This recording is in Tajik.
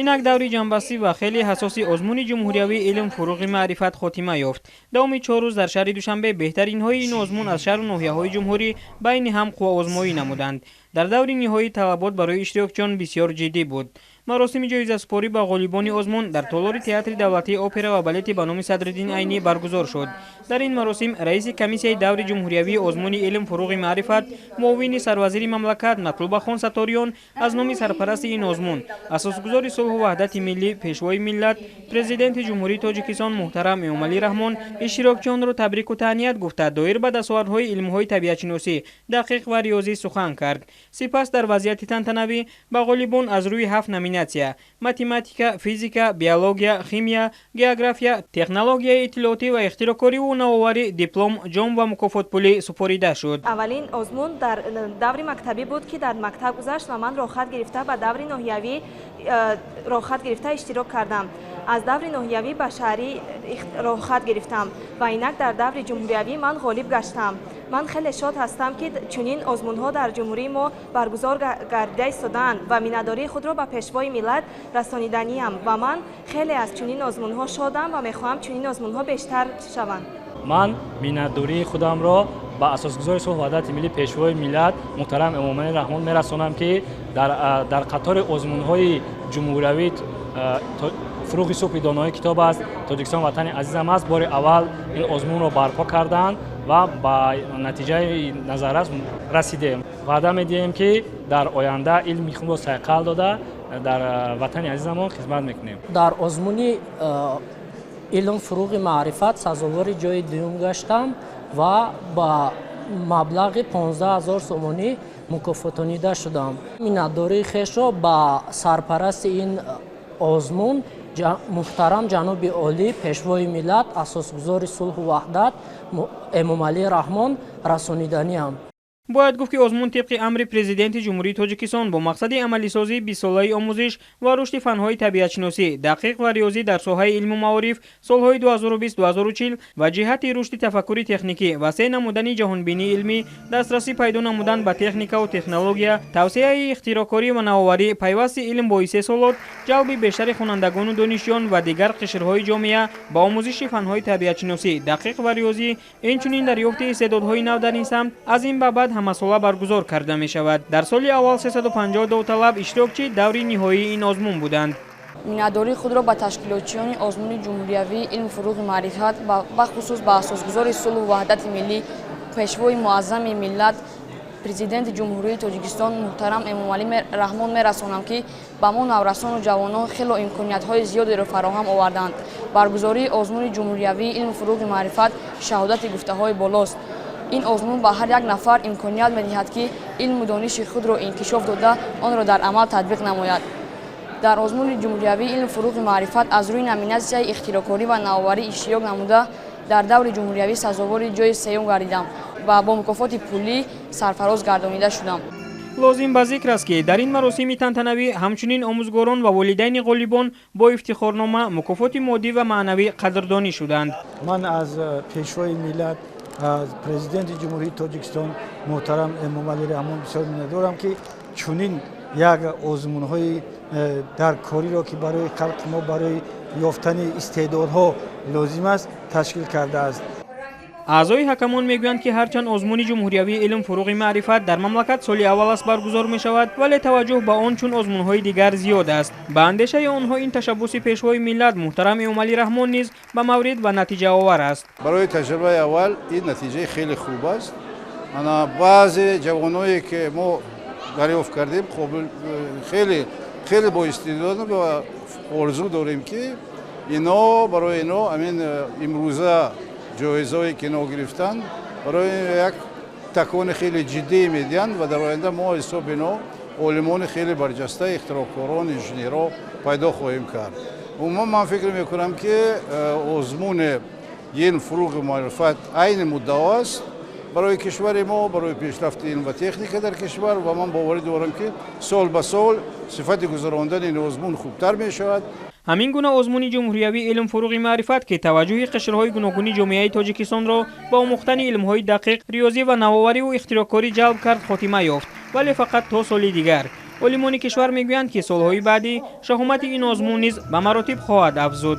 Инак даври ҷамъбастӣ ва хеле ҳассоси озмуни ҷумҳуриявии илм фуруғи маърифат хотима ёфт. Давоми 4 рӯз дар шаҳри Душанбе беҳтаринҳои ин озмун аз шаҳру ноҳияҳои ҷумҳурӣ байни ҳам қувваозмоӣ намуданд. Дар даври ниҳоӣ талабот барои иштирокчиён бисёр ҷиддӣ буд. Маросими ҷоизасупорӣ ба ғолибони озмун дар толори Театри давлатии опера ва балети ба номи Садриддин Айнӣ баргузор шуд. Дар ин маросим раиси комиссияи даври ҷумҳуриявии озмуни илм фуруғи маърифат, муовини сарвазири мамлакат Матлубахон Сатториён аз номи сарпарасти ин озмун, асосгузори сулҳу ваҳдати миллӣ, пешвои миллат, Президенти Ҷумҳурии Тоҷикистон муҳтарам Эмомалӣ Раҳмон иштирокчиёнро табрику таҳният гуфта, доир ба дастовардҳои илмҳои табиатшиносӣ, дақиқ ва риёзӣ сухан кард. Сипас дар вазъияти тантанавӣ ба ғолибон аз рӯи ҳафт номинатсия: математика, физика, биология, химия, география, технологияи иттилоотӣ ва ихтироъкориву навоварӣ диплом, ҷом ва мукофотпулӣ супорида шуд. Аввалин озмун дар даври мактабӣ буд, ки дар мактаб гузашт ва ман роҳхат гирифта ба даври ноҳиявӣ роҳхат гирифта иштирок кардам. Аз даври ноҳиявӣ ба шаҳрӣ роҳхат гирифтам ва инак дар даври ҷумҳуриявӣ ман ғолиб гаштам. Ман хеле шод ҳастам, ки чунин озмунҳо дар ҷумҳурии мо баргузор гардида истодаанд ва миннатдории худро ба пешвои миллат расониданиам ва ман хеле аз чунин озмунҳо шодам ва мехоҳам чунин озмунҳо бештар шаванд. Ман миннатдории худамро ба асосгузори сулҳу ваҳдати миллӣ, пешвои миллат муҳтарам Эмомалӣ Раҳмон мерасонам, ки дар қатори озмунҳои ҷумҳуриявӣ «Фуруғи субҳи донои китоб аст, Тоҷикистон ватани азизам аст» бори аввал ин озмунро барпо карданд ва ба натиҷаи назаррас расидем. Ваъда медиҳем, ки дар оянда илми худро сайқал дода, дар ватани азизамон хизмат мекунем. Дар озмуни илм фуруғи маърифат сазовори ҷои дуюм гаштам ва ба маблағи 15 000 сомонӣ мукофотонида шудам. Миннатдории хешро ба сарпарасти ин озмун, муҳтарам ҷаноби олӣ, пешвои миллат, асосгузори сулҳу ваҳдат Эмомалӣ Раҳмон расониданиам. Бояд гуфт, ки озмун тибқи амри Президенти Ҷумҳурии Тоҷикистон бо мақсади амалисозии 20-солаи омӯзиш ва рушди фанҳои табиатшиносӣ, дақиқ ва риёзӣ дар соҳаи илму маориф солҳои 2020-2040 ва ҷиҳати рушди тафаккури техникӣ, васеъ намудани ҷаҳонбинии илмӣ, дастрасӣ пайдо намудан ба техникаву технология, тавсеаи ихтироъкорӣ ва навоварӣ, пайвасти илм бо истеҳсолот, ҷалби бештари хонандагону донишҷӯён ва дигар қишрҳои ҷомеа ба омӯзиши фанҳои табиатшиносӣ, дақиқ ва риёзӣ, инчунин дарёфти истеъдодҳои нав дар ин самт аз ин ба баъд ҳамасола баргузор карда мешавад. Дар соли аввал 350 довталаб иштирокчии даври ниҳоии ин озмун буданд. Миннатдории худро ба ташкилотчиёни озмуни ҷумҳуриявии илм фуруғи маърифат, бахусус ба асосгузори сулҳу ваҳдати миллӣ, пешвои муаззами миллат, Президенти Ҷумҳурии Тоҷикистон муҳтарам Эмомалӣ Раҳмон мерасонам, ки ба мо наврасону ҷавонон хело имкониятҳои зиёдеро фароҳам оварданд. Баргузории озмуни ҷумҳуриявии илм фуруғи маърифат шаҳодати гуфтаҳои болост. Ин озмун ба ҳар як нафар имконият медиҳад, ки илму дониши худро инкишоф дода, онро дар амал татбиқ намояд. Дар озмуни ҷумҳуриявии илм фуруғи маърифат аз рӯи номинатсияи ихтироъкорӣ ва навоварӣ иштирок намуда, дар даври ҷумҳуриявӣ сазовори ҷои сеюм гардидам ва бо мукофоти пулӣ сарфароз гардонида шудам. Лозим ба зикр аст, ки дар ин маросими тантанавӣ ҳамчунин омӯзгорон ва волидайни ғолибон бо ифтихорнома, мукофоти моддӣ ва маънавӣ қадрдонӣ шуданд. Ман аз пешвои миллат, аз Президенти Ҷумҳурии Тоҷикистон муҳтарам Эмомалӣ Раҳмон бисёр миннатдорам, ки чунин як озмунҳои дар кориро, ки барои халқи мо, барои ёфтани истеъдодҳо лозим аст, ташкил кардааст. Аъзои ҳакамон мегӯянд, ки ҳарчанд озмуни ҷумҳуриявии илм фуруғи маърифат дар мамлакат соли аввал аст баргузор мешавад, вале таваҷҷӯҳ ба он чун озмунҳои дигар зиёд аст. Ба андешаи онҳо, ин ташаббуси пешвои миллат муҳтарам Эмомалӣ Раҳмон низ ба маврид ва натиҷаовар аст. Барои таҷрибаи аввал ин натиҷаи хеле хуб аст. Ана баъзе ҷавоное, ки мо дарёфт кардем, қобил, хеле хеле боистеъдоданд ва орзу дорем, ки ино барои ино ҳамин имрӯза ҷоизаое, ки ино гирифтанд, барои як такони хеле ҷиддӣ медиҳанд ва дар оянда мо ҳисоби ино олимони хеле барҷаста, ихтироъкорон, инженерҳо пайдо хоҳем кард. Умуман, ман фикр мекунам, ки озмуни илм фуруғи маърифат айни муддао аст барои кишвари мо, барои пешрафти илм ва техника дар кишвар ва ман боварӣ дорам, ки сол ба сол сифати гузарондани ин озмун хубтар мешавад. Ҳамин гуна озмуни ҷумҳуриявии илм фуруғи маърифат, ки таваҷҷӯҳи қишрҳои гуногуни ҷомеаи Тоҷикистонро ба омӯхтани илмҳои дақиқ, риёзӣ ва навовариву ихтироъкорӣ ҷалб кард, хотима ёфт, вале фақат то соли дигар. Олимони кишвар мегӯянд, ки солҳои баъдӣ шаҳомати ин озмун низ ба маротиб хоҳад афзуд.